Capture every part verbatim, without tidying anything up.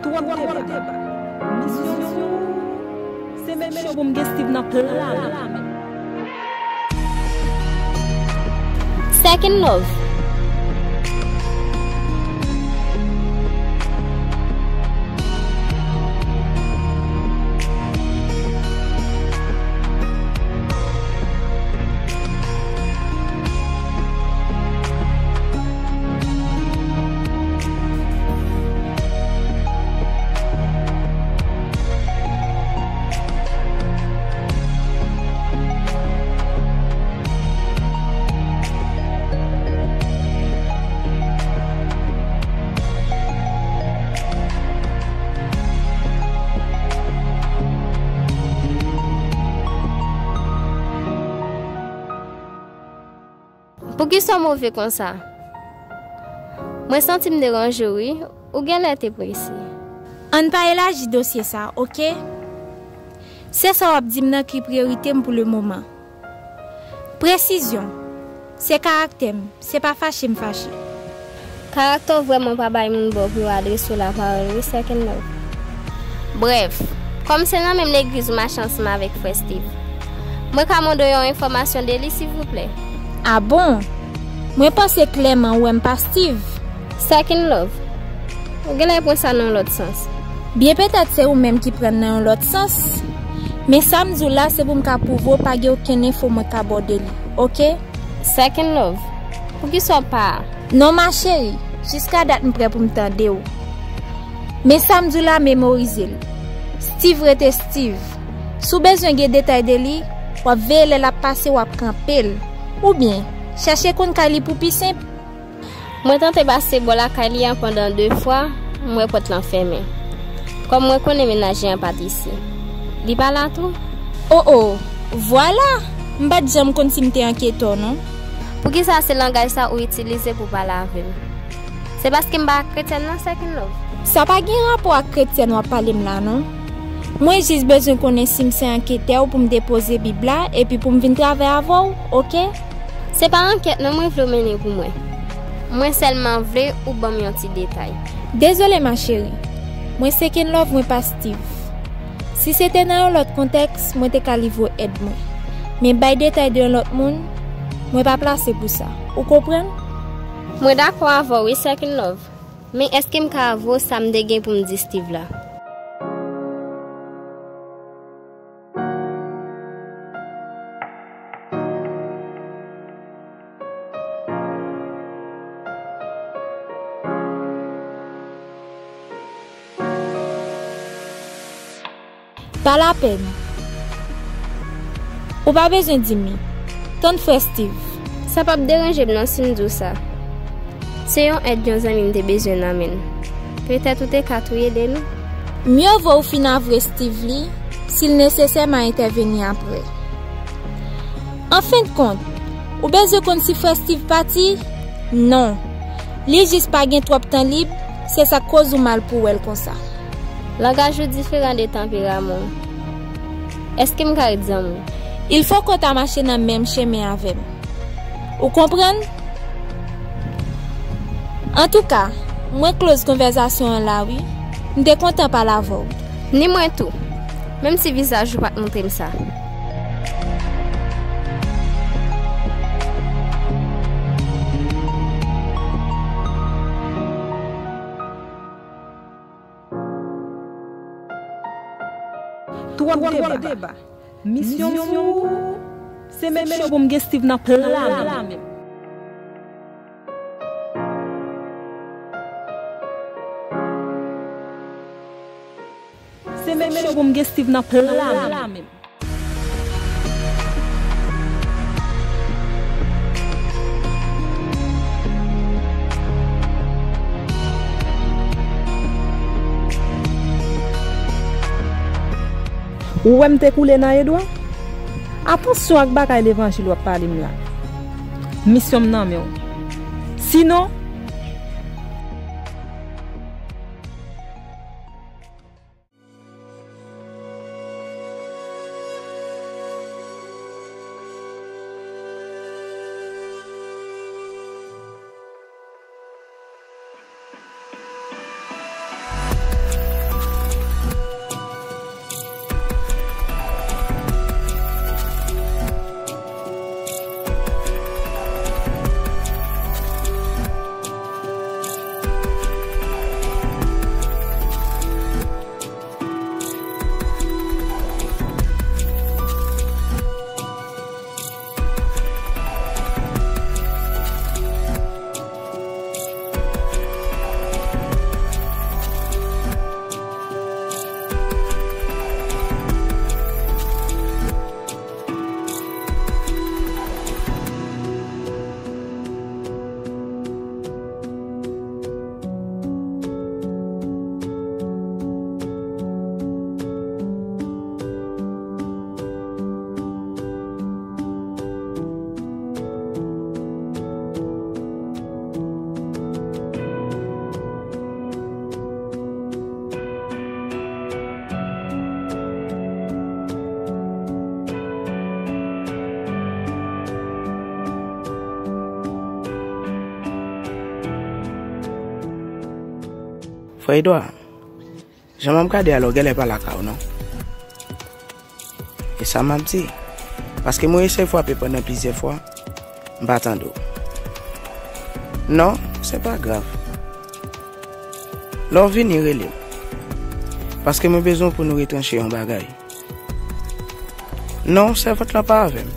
Twòp deba. Misyon sou ou. Se menm cho pou m gen Steve nan plan. Second Love. Poukisa w move konsa? Mwen santi m deranje w, wi. Ou genlè te prese. Ann pa elaji dosye sa, oke? Se sa w ap di m nan ki priyorite m pou lemoman. Presizyon. Se karaktè m. Se pa fache m fache. Karaktè w vrèman pa bay moun ba w pou yo adrese w lapawòl, wi, Second Love. Brèf, kòm se nan menm legliz ou mache ansanm avèk frè Steve, mwen ka mande w yon enfòmasyon de li, silvouplè? A bon? Mwen panse klèman ou wè m pa Steve. Second Love, ou genlè pran sa nan yon lòt sans. Byen petèt se ou menm ki pran l nan yon lòt sans. Men sa m di w la, se pou m ka pwouve w pa gen okenn enfo mwen ka ba w de li, oke? Second Love, poukisa w pa... Non, ma chérie, jiska dat m prè pou m tande w. Men sa m di w la, memorize l. Steve rete Steve. Si w bezwen gen detay de li, w ap veye lè l ap pase, w ap kanpe l. Oubyen, chèche konn kay li pou pi senp. Mwen tante pase bò lakay li an pandan de fwa, m wè pòt lan fèmen. Kòm mwen konnen mennaj li an pa t isi, li pa la tou? O o, vwala! M pa t janm konn si m te anketè w non. Poukisa se langaj sa ou itilize pou w pale avè m? Se paske m pa ak kretyèn nan, Second Love? Sa pa gen rapò ak kretyèn w ap pale m la non. Mwen jis bezwen konnen si m se anketè w pou m depoze Bib la epi pou m vin travay avè w, oke? Se pa ankèt non mwen vle w mennen pou mwen. Mwen sèlman vle ou ban m yon ti detay. Dezole, ma chérie. Mwen Second Love, mwen pa Steve. Si se te nan yon lòt kontèks, mwen te ka livre w èd mwen. Men bay detay de yon lòt moun, mwen pa plase pou sa. Ou konprann? Mwen dakò avè w wi, Second Love. Men èske m ka avwe w sa m te gen pou m di Steve la? Pa lapèn. Ou pa bezwen di m li. Tann frè Steve. Sa p ap deranje m non si m di w sa. Se yon èd yon zanmi m te bezwen nan men l. Petèt ou te ka tou ede nou. Mye vo ou fin avwe Steve li, si l nesesè m a entèveni apre. Anfendkont, ou bezwen konn si frè Steve pati? Non. Li jis pa gen twòp tan lib, se sa k koz ou mal pou w wè l konsa. Langaj ou diferan de tanperaman w. Èske m ka ret zanmi w? Il fo ke w ta mache nan menm chemen avè m. Ou konprann? Antouka, mwen close konvèzasyon an la wi. M te kontan pale avè w. Ni mwen tou. Menm si vizaj ou pa t montre m sa. Twòp deba. Misyon m pou ou, se make sure pou m gen Steve nan plan la menm. Se make sure pou m gen Steve nan plan la menm. Ou wè m te koule nan Edwa? Atansyon ak bagay levanjil w ap pale m la. Misyon m nan men w. Sinon, Frè Edwa, jan m ap gade a la, w genlè pa lakay ou, non? E sa m ap di. Paske mwen eseye frape pandan plizyè fwa, m pa tande w. Non, se pa grav. Lè w vini, rele m. Paske mwen bezwen w pou nou retranche yon bagay. Non, sèvant lan pa avè m.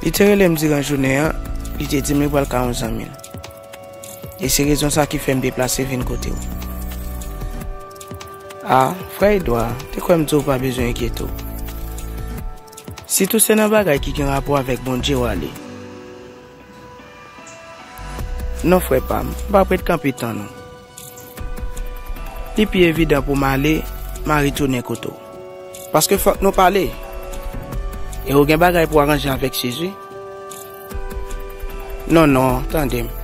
Li te rele m diran jounen an, li te di m li pral ka yon zanmi l. E se rezon sa ki fè m deplase vin kote w. A, frè Edwa, te kwè m di w pa bezwen enkyete w. Sitou se nan bagay ki gen rapò avèk Bondye w ale. Non, frè pa m, m p ap ret kanpe tann ou. Li pi evidan pou m ale, m a retounen kote w. Paske fòk nou pale. E ou gen bagay pou w aranje avèk Jezi. Non, non, tande m.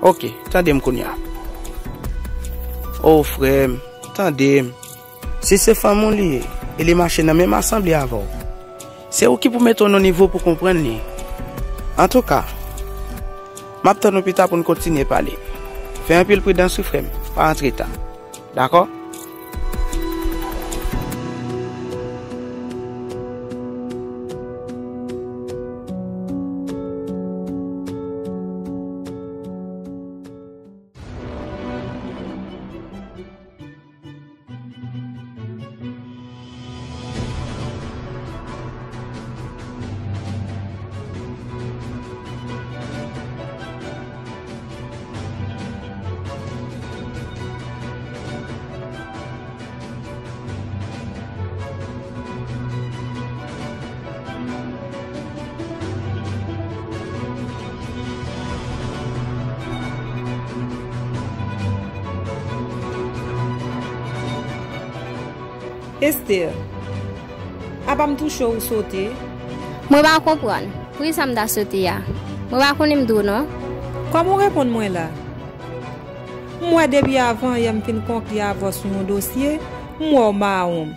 Oke, tande m kounye a. O, frè m, tande m. Si se fanmi w li ye, e li mache nan menm asanble avè w, se ou ki pou mete w nan nivo pou konprann li. Antouka, m ap tann ou pita pou n kontinye pale. Fè anpil pridans wi, frè m, pa antre ta. Dakò? Esther, apa m touche w ou sote? Mwen pa konprann. Poukisa m ta sote a? Mwen pa konnen m di w non. Kòman w reponn mwen la? M wè depi avan yè m fin konkli avè w sou yon dosye, m wè w mawon.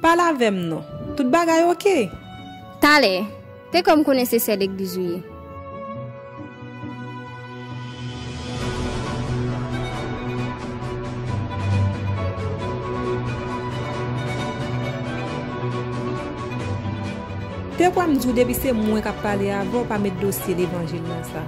Pale avè m non. Tout bagay oke? Talè, te kwè m konnen se sè legliz ou ye. Te kwè m di w depi se mwen k ap pale avè w, pa met dosye levanjil nan sa.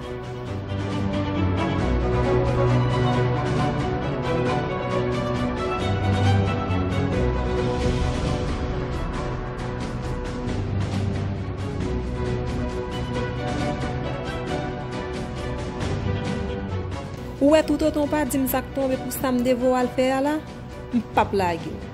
Ou wè, toutotan w pa di m sa k tonbe pou sa m te voye w al fè a la, m p ap lage w.